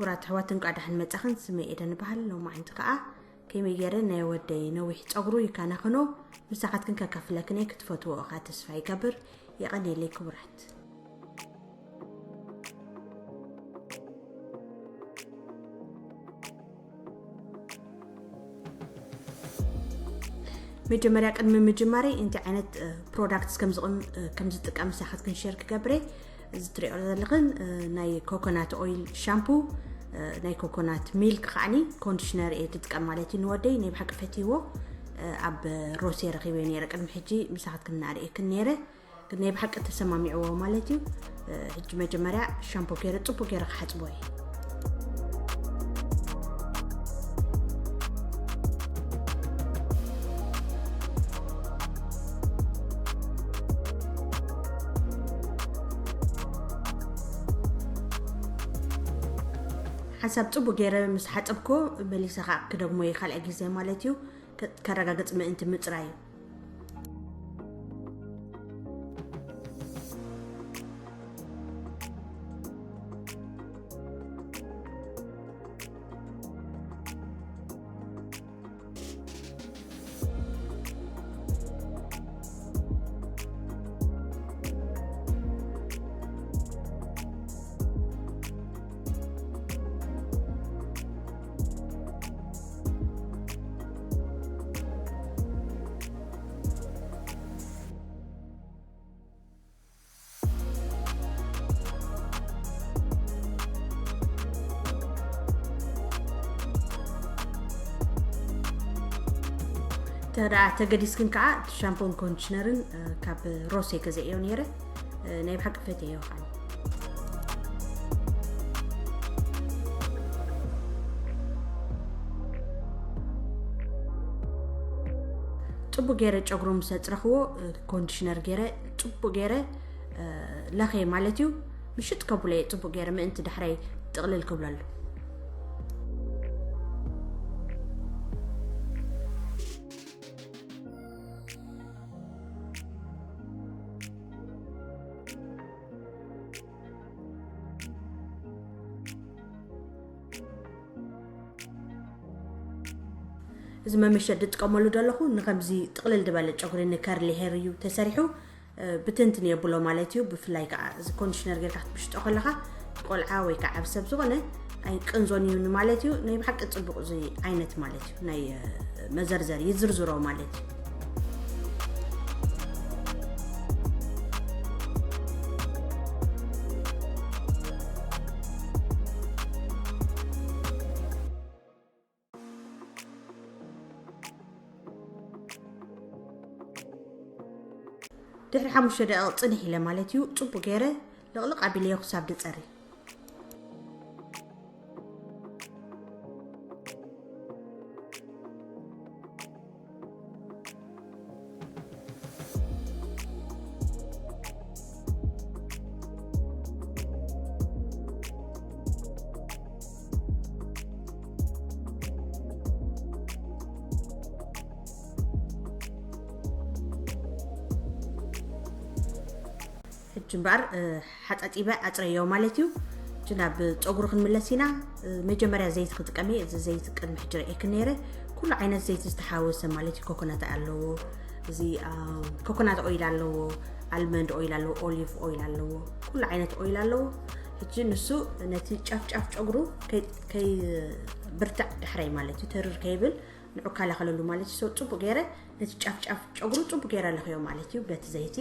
ክቡራት ኣሕዋት፣ እንኳዕ ደሓን መጻኽን። ስመይ ኤደን እበሃል። ሎማዓንቲ ከኣ ከመይ ገይረ ናይ ወደይ ነዊሕ ጸጉሩ ይከናኸኖ ምሳኻትክን ከካፍለክን እየ። ክትፈትዎ እኻ ተስፋ ይገብር። የቐንየለይ ክቡራት። መጀመርያ ቅድሚ ምጅማረይ እንታይ ዓይነት ፕሮዳክትስ ከም ዝጥቀም ምሳኻትክን ሸር ክገብረ። እዚ ትሪኦ ዘለኽን ናይ ኮኮናት ኦይል ሻምፑ፣ ናይ ኮኮናት ሚልክ ከዓኒ ኮንዲሽነር እየ ዝጥቀም ማለት እዩ። ንወደይ ናይ ብሓቂ ፈትይዎ፣ ኣብ ሮሴ ረኺበ ነይረ። ቅድሚ ሕጂ ምሳኻትክን እናርእየክን ነይረ፣ ግን ናይ ብሓቂ ተሰማሚዕዎ ማለት እዩ። ሕጂ መጀመርያ ሻምፖ ገይረ ጽቡቅ ገይረ ክሓጽቦ እየ። ሓንሳብ ጽቡቅ ገይረ ምስ ሓጸብኮ መሊሰ ከዓ ክደግሞ እየ ካልኣይ ግዜ ማለት እዩ። ከ-፣ ከረጋግጽ ምእንቲ ምጽራይ እዩ። ተደኣ ተገዲስክን ከዓ ሻምፖን ኮንዲሽነርን፣ እ፣ ካብ ሮሴ ገዛእዮ ነይረ። እ፣ ናይ ብሓቂ ፈትየዮ ከዓ። ጽቡቅ ገይረ ጨጉሩ ምስ ኣጽረኽዎ፣ እ፣ ኮንዲሽነር ገይረ ጽቡቅ ገይረ፣ እ፣ ለኸየ ማለት እዩ። ምሽጥ ከብሎ እየ ጽቡቅ ገይረ ምእንቲ ዳሕራይ ጥቕልል ክብለሉ። እዚ መመሸ ዝጥቀመሉ ዘለኹ ንኸምዚ ጥቕልል ዝበለ ጨጉሪ ንከርሊ ሄር እዩ ተሰሪሑ፣ እ፣ ብትንትን የብሎ ማለት እዩ። ብፍላይ ከዓ እዚ ኮንዲሽነር ጌርካ ክትምሽጦ ከለኻ ቆልዓ ወይ ከዓ ዓብ ሰብ ዝኾነ ኣይቅንዞን እዩ ማለት እዩ። ናይ ብሓቂ ጽቡቕ እዚ ዓይነት ማለት እዩ። ናይ፣ እ፣ መዘርዘር ይዝርዝሮ ማለት እዩ። ድሕሪ ሓሙሽተ ደቂቕ ጽንሕ ኢለ ማለት እዩ። ጽቡቕ ገይረ ልቕልቕ ኣቢለዮ ክሳብ ድጸሪ። ሕጂ እምበኣር፣ እ፣ ሓጻጺበ ኣጽረዮ ማለት እዩ። ሕጂ ናብ ጸጉሩ ክንምለስ ኢና። እ፣ መጀመርያ ዘይቲ ክጥቀም እየ። እዚ ዘይቲ ቅድሚ ሕጂ ርእየክን ነይረ። ኩሉ ዓይነት ዘይቲ ዝተሓወሰ ማለት እዩ። ኮኮናት ኣለዎ። እዚ፣ አ፣ ኮኮናት ኦይል ኣለዎ፣ ኣልመንድ ኦይል ኣለዎ፣ ኦሊቭ ኦይል ኣለዎ። ኩሉ ዓይነት ኦይል ኣለዎ። ሕጂ ንሱ ነቲ ጫፍ ጫፍ ጨጉሩ ከይ-፣ ከይብርታዕ ዳሕራይ ማለት እዩ። ተርር ከይብል ንዑ ከላኸለሉ ማለት እዩ። So ጽቡቅ ገይረ ነቲ ጫፍ ጫፍ ጨጉሩ ጽቡቅ ገይረ ኣለኽዮ ማለት እዩ በቲ ዘይቲ።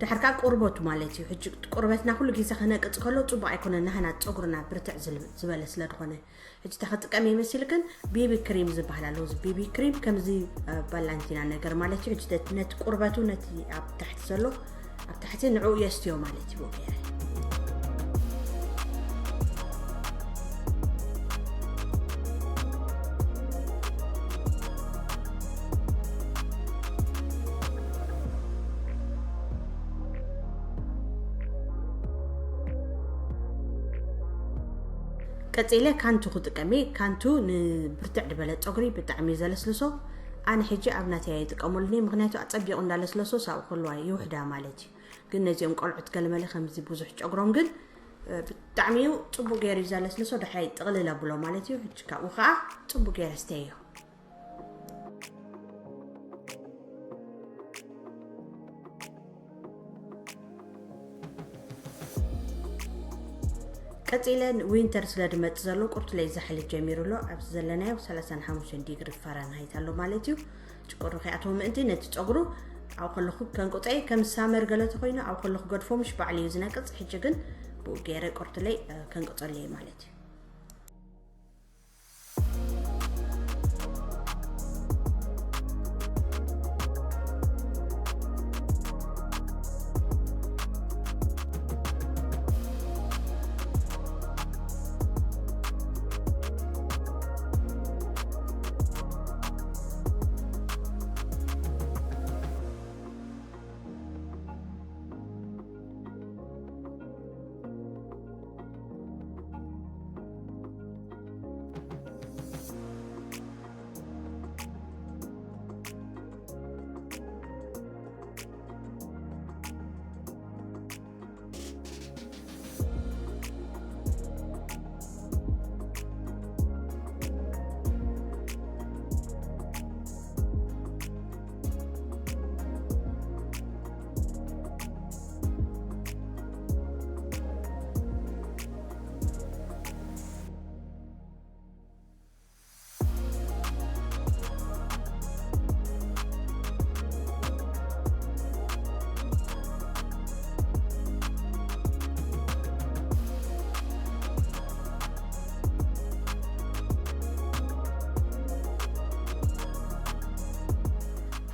ድሕር ከዓ ቁርበቱ ማለት እዩ። ሕጂ ቁርበትና ኩሉ ግዜ ክነቅጽ ከሎ ጽቡቅ ኣይኮነን፣ ናህና ጸጉርና ብርትዕ ዝል-፣ ዝበለ ስለ ዝኾነ። ሕጂ እንታይ ክጥቀም እየ መሲልክን? ቢቢ ክሪም ዝበሃል ኣሎ። እዚ ቢቢ ክሪም ከምዚ፣ እ፣ ባላንቲና ነገር ማለት እዩ። ሕጂ ነቲ፣ ነቲ ቁርበቱ፣ ነቲ ኣብ ታሕቲ ዘሎ፣ ኣብ ታሕቲ ንዕኡ የስትዮ ማለት እዩ። ገይረ። ቀጺለ ካንቱ ክጥቀም እየ። ካንቱ ንብርትዕ ዝበለ ጸጉሪ ብጣዕሚ እዩ ዘለስልሶ። ኣነ ሕጂ ኣብ ናተይ ኣይጥቀመሉን እየ፣ ምኽንያቱ ኣጸቢቑ እንዳለስለሶ ሳብኡ ከለዋ ይውሕዳ ማለት እዩ። ግን ነዚኦም ቆልዑት ገለመለ ከምዚ ብዙሕ ጨጉሮም ግን፣ እ፣ ብጣዕሚ እዩ ጽቡቕ ገይሩ እዩ ዘለስልሶ። ደሓይ ጥቕልል ኣብሎ ማለት እዩ። ሕጂ ካብኡ ከዓ ጽቡቕ ገይረ ስተዮ። ቀጺለ ዊንተር ስለ ድመጽእ ዘሎ ቁርቱ ለይ ዛሕሊ ጀሚሩ ኣሎ። ኣብዚ ዘለናዮ ሰላሳን ሓሙሽተን ዲግሪ ፋራንሃይት ኣሎ ማለት እዩ። ጭቆሩ ከይኣተዎ ምእንቲ ነቲ ጸጉሩ ኣብ ከለኹ ከንቆጸ እየ። ከም ሳመር ገለ ተኾይኑ ኣብ ከለኹ ገድፎ ምሽ ባዕሉ እዩ ዝነቅጽ። ሕጂ ግን ብኡ ገይረ ቁርቱ ለይ፣ እ፣ ከንቆጸሉ እየ ማለት እዩ።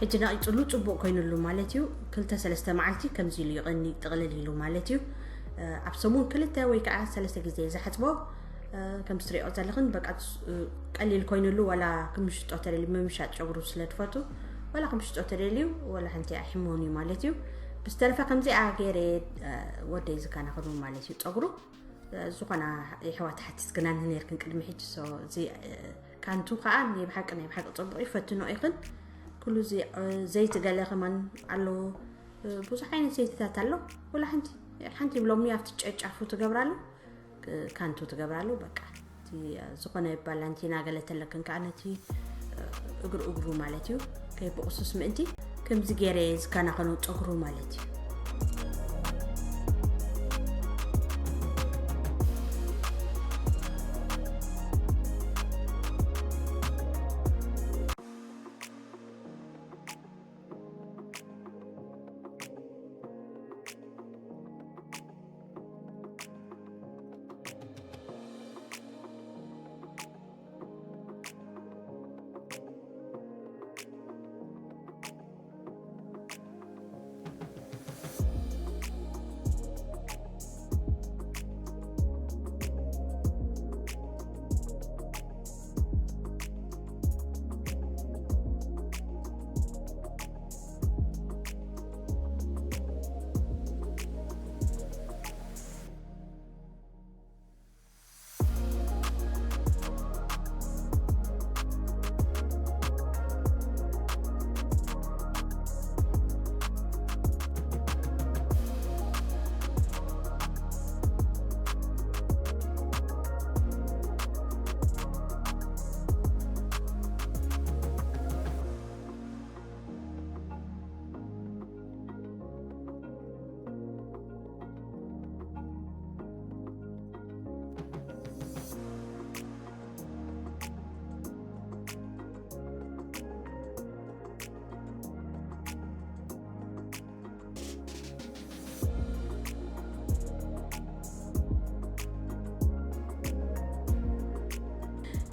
ሕጂ ነቒጹሉ ጽቡቕ ኮይኑሉ ማለት እዩ። ክልተ ሰለስተ መዓልቲ ከምዚ ኢሉ ይቕኒ ጥቕልል ኢሉ ማለት እዩ። እ፣ ኣብ ሰሙን ክልተ ወይ ከዓ ሰለስተ ግዜ ዝሓጽቦ፣ እ፣ ከም ትሪኦ ዘለኽን በቃ፣ እ፣ ቀሊል ኮይኑሉ፣ ዋላ ክምሽጦ ተደልዩ፣ ምምሻጥ ጨጉሩ ስለ ትፈቱ፣ ዋላ ክምሽጦ ተደልዩ ዋላ ሓንቲ ኣይሕሞን እዩ ማለት እዩ። ብዝተረፈ ከምዚኣ ገይረ፣ እ፣ ወደይ ዝከናኸኑ ማለት እዩ ጸጉሩ። እ፣ ዝኾና የሕዋት ሓቲትክናኒ ነይርክን ቅድሚ ሕጂ። ሶ፣ እዚ፣ እ፣ ካንቱ ከዓ ናይ ብሓቂ፣ ናይ ብሓቂ ጽቡቕ እዩ፣ ፈትኖ ኢኽን። ኩሉ እዚ፣ እ፣ ዘይቲ ገለ ከማን ኣሎ። እ፣ ብዙሕ ዓይነት ዘይትታት ኣሎ። ወላ ሓንቲ፣ ሓንቲ ብሎሚ ኣብቲ ጨጫፉ ትገብራሉ፣ እ፣ ካንቱ ትገብራሉ። በቃ፣ እቲ፣ እ፣ ዝኾነ ባላንቲና ገለ ተለክን ከዓ ነቲ፣ እ፣ እግሩ እግሩ ማለት እዩ፣ ከይብቑስስ ምእንቲ ከምዚ ገይረ እየ ዝከናኸኖ ጸጉሩ ማለት እዩ።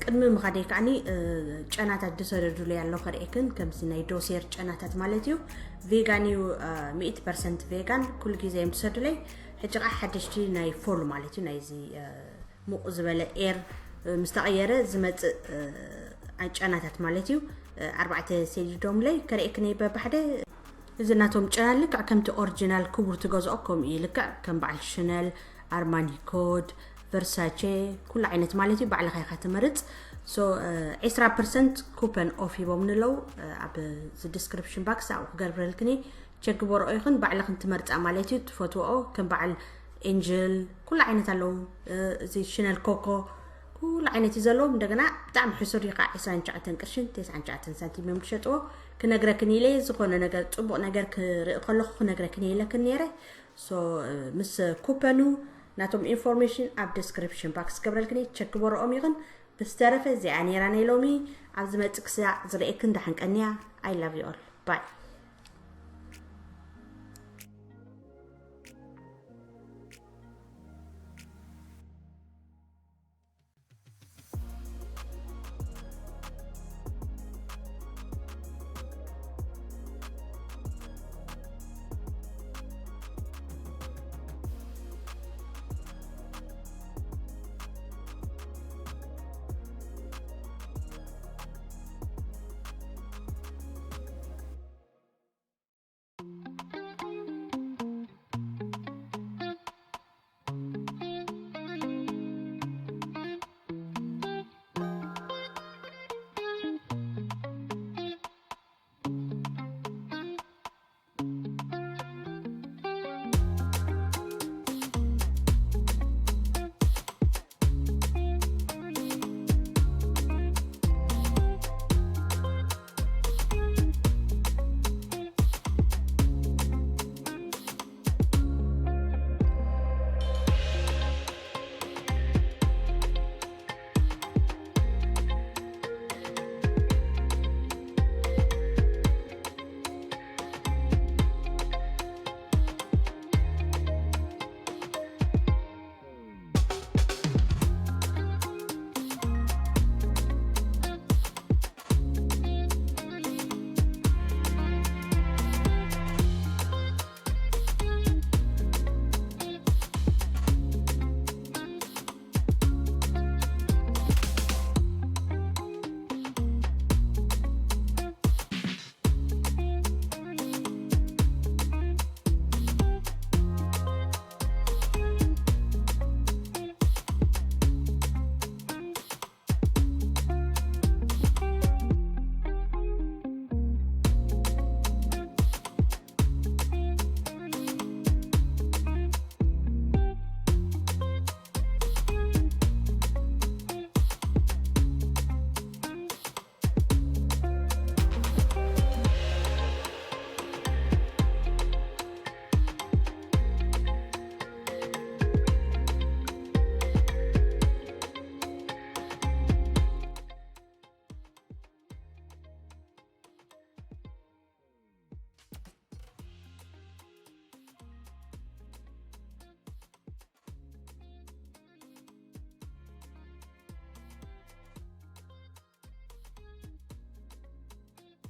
ቅድሚ ምኻደይ ከዓኒ፣ እ፣ ጨናታት ዝሰደዱለይ ኣሎ ከርእየክን፣ ከምዚ ናይ ዶሴር ጨናታት ማለት እዩ። ቬጋን እዩ፣ እ፣ ሚእቲ ፐርሰንት ቬጋን፣ ኩሉ ግዜ እዮም ዝሰዱለይ። ሕጂ ከዓ ሓደሽቲ ናይ ፎል ማለት እዩ፣ ናይዚ፣ እ፣ ሙቕ ዝበለ ኤር፣ እ፣ ምስ ተቐየረ ዝመጽእ፣ እ፣ ጨናታት ማለት እዩ። እ፣ ኣርባዕተ ሰዲዶምለይ ከርእየክን እየ በብሓደ። እዚ ናቶም ጨና ልክዕ ከምቲ ኦሪጂናል ክቡር ትገዝኦ ከምኡ እዩ። ልክዕ ከም በዓል ሽነል፣ ኣርማኒ ኮድ፣ ቨርሳቼ ኩሉ ዓይነት ማለት እዩ። ባዕልኻ ኢኻ ትመርጽ። So ዒስራ ፐርሰንት ኩፐን ኦፍ ሂቦም ንለው ኣብ description box ኣብኡ ክገብረልክኒ። ቸክ ግበርኦ ይኹን ባዕልኽን ትመርጻ ማለት እዩ። ትፈትወኦ ከም በዓል ኤንጅል ኩሉ ዓይነት ኣለዉ። እዚ ሽነል ኮኮ ኩሉ ዓይነት እዩ ዘለዎም። እንደገና ብጣዕሚ ሕሱር እዩ ከዓ ዕስራን ትሽዓተን ቅርሽን ተስዓን ትሽዓተን ሳንቲም እዮም ዝሸጥዎ። ክነግረክን ኢለ ዝኾነ ነገር ፅቡቕ ነገር ክርኢ ከለኹ ክነግረክን ኢለክን ነይረ። So ምስ ኩፐኑ ናቶም ኢንፎርሜሽን ኣብ description box ክገብረልክን ቸክ ግበርኦም ይኽን። ብዝተረፈ እዚኣ ነይራ ናይ ሎሚ። ኣብ ዝመፅእ ክሳዕ ዝርእየክን ደሓን ቀንያ። I love you all. Bye.